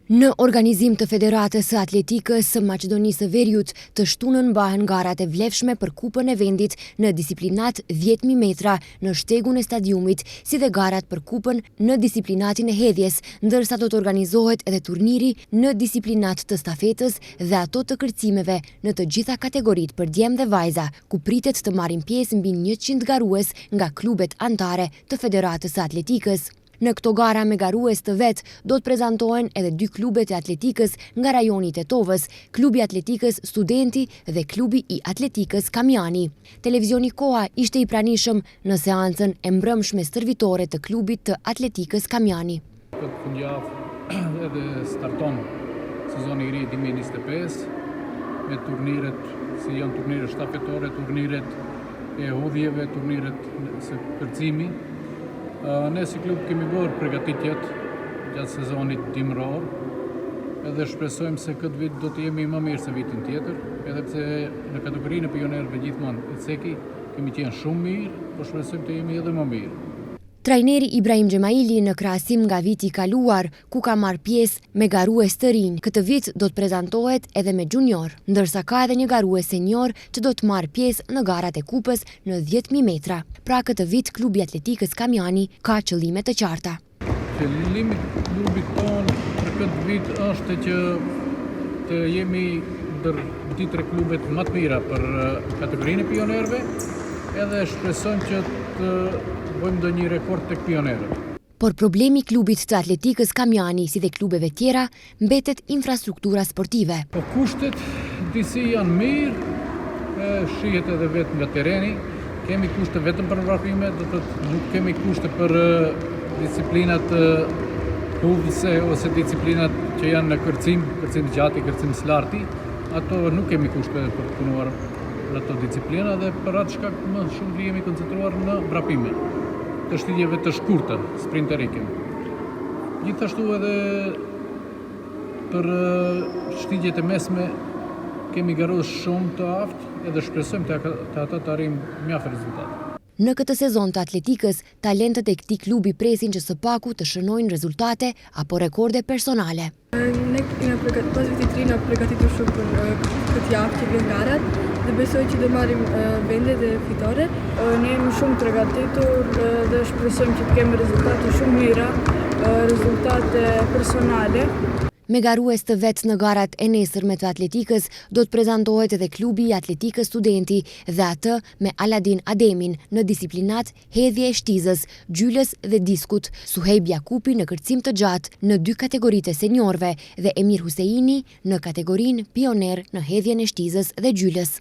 Në organizim të Federatës së Atletikës së Maqedonisë së Veriut, të shtunën mbahen garat e vlefshme për Kupën e vendit në disiplinat 10,000 metra në shtegun e stadiumit, si dhe garat për Kupën në disiplinatin e hedhjes, ndërsa do të organizohet edhe turniri në disiplinat të stafetës dhe ato të kërcimeve në të gjitha kategoritë për djem dhe vajza, ku pritet të marrin pjesë mbi 100 garues nga klubet anëtare të Federatës së Atletikës. Në këto gara me garues të vet do të prezantohen edhe dy klubet e atletikës nga rajoni i Tetovës, Klubi i Atletikës Studenti dhe Klubi i Atletikës Kamjani. Televizioni Koha ishte i pranishëm në seancën e mbrëmshme stërvitore të Klubit të Atletikës Kamjani. Këtë fundjavë edhe starton sezoni i ri 2025 me turniret, si janë turniret shtafetore, turniret e hudhjeve, turniret se kërcimi. Ne si klub kemi bërë përgatitjet gjatë sezonit dimëror, edhe shpresojmë se këtë vit do të jemi më mirë se vitin tjetër, edhe pse në kategorinë e pionerëve gjithmonë e ceki, kemi qenë shumë mirë, po shpresojmë të jemi edhe më mirë. Trajneri Ibrahim Xhemaili në krahasim nga viti i kaluar, ku ka marrë pjesë me garues të rinj, këtë vit do të prezantohet edhe me junior, ndërsa ka edhe një garues senior që do të marrë pjesë në garat e kupës në 10.000 metra. Pra këtë vit klubi atletikës Kamjani ka qëllime të qarta. Qëllimi i klubit tonë për këtë vit është që të jemi ndër dy-tre klubet më të mira për kategorinë e pionerëve, edhe shpresojmë që të bëjmë ndonjë rekord tek pionerët. Por problemi i klubit të atletikës Kamjani, si dhe klubeve tjera, mbetet infrastruktura sportive. Po kushtet disi janë mirë, e, shihet edhe vetë nga tereni. Kemi kushte vetëm për vrapime, do të thotë nuk kemi kushte për e, disiplinat e, hudhëse ose disiplinat që janë në kërcim, kërcim gjati, kërcim s'larti. Ato nuk kemi kushte për të punuar në ato disiplina dhe për atë shkak më shumë jemi koncentruar në vrapime të shtigjeve të shkurta, sprinterike. Gjithashtu edhe për shtigjet e mesme kemi garues shumë të aftë edhe shpresojmë të, të ata të arrijmë mjaft rezultate. Në këtë sezon të atletikës, talentët e këtij klubi presin që së paku të shënojnë rezultate apo rekorde personale. Ne kena përgat, pas vitit të ri na përgatitur shumë për këtë javë që vjen garat dhe besoj që do marrim vende dhe fitore. Ne jemi shumë të përgatitur dhe shpresojmë që të kemi rezultate shumë mira, rezultate personale. Me garues të vet në garat e nesërme të atletikës do të prezantohet edhe klubi i atletikës studenti dhe atë me Aladin Ademin në disiplinat hedhje e shtizës, gjylës dhe diskut, Suhejb Jakupi në kërcim të gjatë në dy kategoritë e seniorëve dhe Emir Huseini në kategorinë pioner në hedhjen e shtizës dhe gjylës.